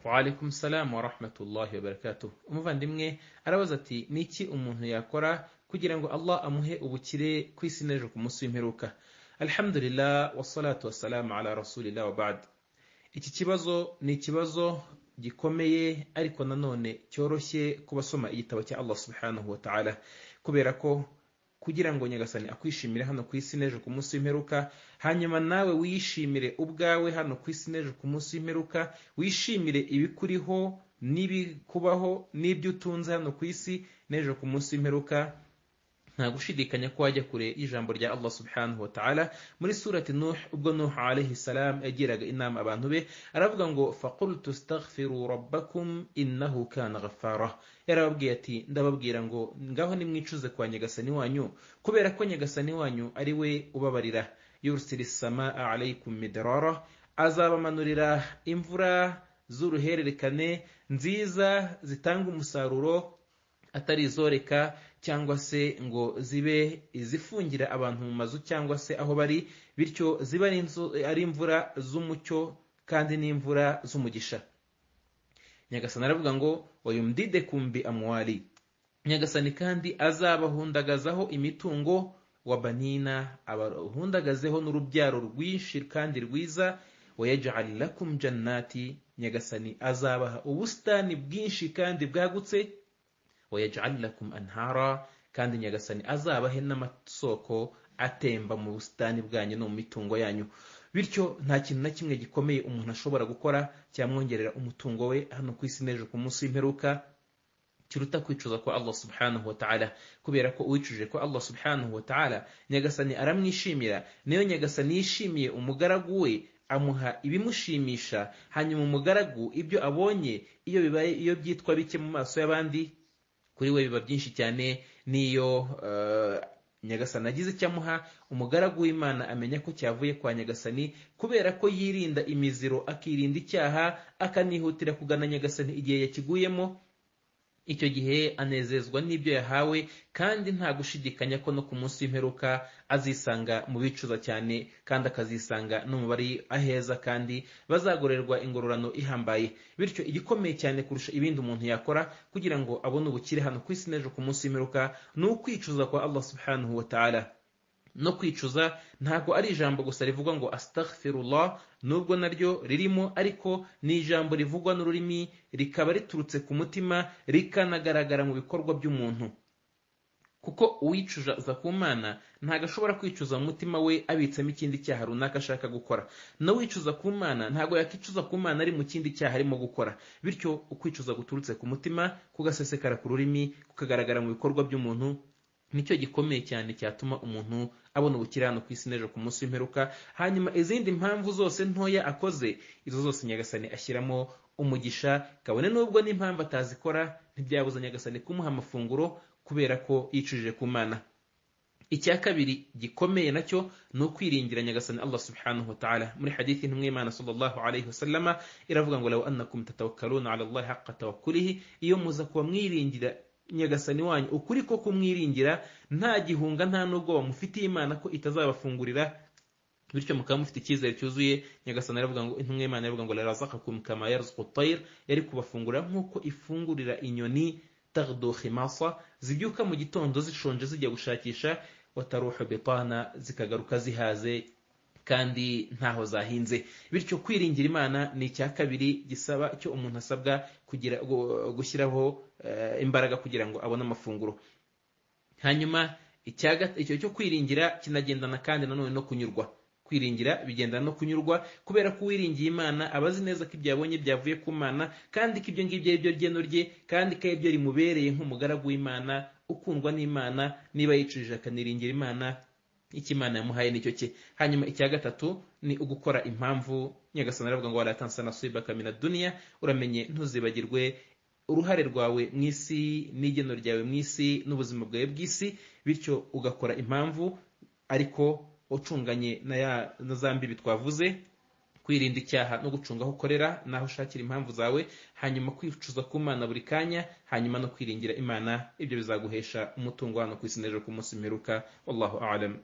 Wa alaikum salam wa rahmatullahi wa barakatuh. Umuvandimwe arabaza ati: niki umuntu yakora kugira ngo Allah amuhe ubukire ku isi n'ejo ku munsi w'imperuka? Alhamdulillah, wassalatu wassalamu ala rasulillah wa ba'd. Iki kibazo ni ikibazo gikomeye, ariko nanone cyoroshye kubasoma igitabo cya Allah subhanahu wa ta'ala, kubera ko kugira ngo Nyagasani akwishimire hano ku isi n'ejo ku munsi w'imperuka, hanyuma nawe wishimire ubwawe hano ku isi n'ejo ku munsi w'imperuka, wishimire ibikuriho n'ibikubaho n'ibyo utunze hano ku isi n'ejo ku munsi w'imperuka, nta gushidikanya ko wajya kure y'ijambo rya Allah subhanahu wa ta'ala. Muri surati Nuh, ubwo Nuh alayhi salam yagiraga inama abantu be, aravuga ngo: faqultu astaghfiru rabbakum innahu kana ghaffara. Yarababwiye ati: ndababwira ngo ngaho nimwicuze kwa Nyagasani wanyu, kubera ko Nyagasani wanyu ari we ubabarira. Yursilis samaa alaykum midrara, azabamanurira imvura z'uruhererekane nziza zitanga umusaruro, atari izoreka cyangwa se ngo zibe izifungira abantu mu mazu cyangwa se aho bari, bityo ziba ari imvura z'umucyo kandi n'imvura z'umugisha. Nyagasani aravuga ngo: wayumdidekum bi amwali, Nyagasani kandi azabahundagazaho imitungo, wa banina, abahundagazeho n'urubyaro rwinshi kandi rwiza, wayaj'al lakum jannati, Nyagasani azabaha ubusitani bwinshi kandi bwagutse, wayaj'al lakum anhara, kandi Nyagasani azabahe n'amasoko atemba mu busitani bwanyu no mu mitungo yanyu. Bityo nta kintu na kimwe gikomeye umuntu ashobora gukora cyamwongerera umutungo we hano ku isi n'ejo ku munsi w'imperuka kiruta kwicuza kwa Allah subhanahu wa ta'ala, kubera ko uwicuje kwa Allah subhanahu wa ta'ala Nyagasani aramwishimira. Niyo Nyagasani yishimiye umugaragu we amuha ibimushimisha, hanyuma umugaragu ibyo abonye iyo bibaye iyo byitwa bike mu maso y'abandi, kuri we biba byinshi cyane. Niyo Nyagasani agize icyo amuha, umugaragu w'Imana amenya ko cyavuye kwa Nyagasani, kubera ko yirinda imiziro, akirinda icyaha, akanihutira kugana Nyagasani igihe yakiguyemo. Icyo gihe anezezwa n'ibyo yahawe, kandi nta gushidikanya ko no ku munsi w'imperuka azisanga mu bicuza cyane, kandi akazisanga no mu bari aheza, kandi bazagorerwa ingororano ihambaye. Bityo igikomeye cyane kurusha ibindi umuntu yakora kugira ngo abone ubukire hano ku isi n'ejo ku munsi w'imperuka ni ukwicuza kwa Allah subhanahu wa ta'ala. No kwicuza ntabwo ari ijambo gusa rivugwa ngo astaghfirullah, nubwo naryo ririmo, ariko ni ijambo rivugwa n'ururimi rikaba riturutse ku mutima, rikanagaragara mu bikorwa by'umuntu. Kuko uwicuza ku Mana ntabwo ashobora kwicuza mu mutima we abitsemo ikindi cyaha runaka ashaka gukora. N'uwicuza ku Mana ntabwo yakicuza ku Mana ari mu kindi cyaha arimo gukora. Bityo ukwicuza guturutse ku mutima kugasesekara ku rurimi, kukagaragara mu bikorwa by'umuntu, nicyo gikomeye cyane cyatuma umuntu abona ubukire hano ku isi n'ejo ku munsi w'imperuka. Hanyuma izindi mpamvu zose ntoya akoze, izo zose Nyagasani ashyiramo umugisha, kabone nubwo n'impamvu atazikora ntibyabuza Nyagasani kumuha amafunguro, kubera ko yicujije ku Mana. Icya kabiri gikomeye nacyo ni ukwiringira Nyagasani Allah subhanahu wa ta'ala. Muri hadithi intumwa y'Imana sallallahu alayhi wasallama iravuga ngo: law annakum tatawakkaluna ala Allahi haqqa tawakkulihi, iyo muza kuba mwiringira Nyagasani wanyu ukuri ko kumwiringira, nta gihunga nta nubwo bamufitiye Imana ko itazabafungurira, bityo mukaba mufite icyizere cyuzuye. Nyagasani aravuga ngo, intumwa y'Imana iravuga ngo: la razaqakum kama yarzuqu at-tayr, yari kubafungurira nk'uko ifungurira inyoni, taghdu khimasa, zibyuka mu gitondo zishonje zijya gushakisha, wataruhu bitana, zikagaruka zihaze kandi ntaho zahinze. Bityo kwiringira Imana ni icya kabiri gisaba cyo umuntu asabwa kugira gushyiraho imbaraga kugira ngo abone amafunguro. Hanyuma icyo cyo kwiringira kinagendana kandi nanone no kunyurwa. Kwiringira bigendana no kunyurwa, kubera ko uwiringiye Imana aba azi neza ko ibyo yabonye byavuye ku Mana, kandi ko ibyo ngibyo ari byo geno rye, kandi ko ibyo rimubereye nk'umugaragu w'Imana ukundwa n'Imana. Niba yicujije akaniringira Imana, icyo Imana yamuhaye nicyo cye. Hanyuma icya gatatu ni ugukora impamvu. Nyagasani aravuga ngo: wala tansa nasibaka mina dunya, uramenye ntuzibagirwe uruhare rwawe mu isi n'igeno ryawe mu isi n'ubuzima bwawe bw'isi. Bityo ugakora impamvu ariko ucunganye na za mbibi twavuze, kwirinda icyaha no gucunga aho ukorera naho ushakira impamvu zawe, hanyuma kwicuza ku Mana buri kanya, hanyuma no kwiringira Imana. Ibyo bizaguhesha umutungo hano ku isi n'ejo ku munsi mperuka. Wallahu a'lam.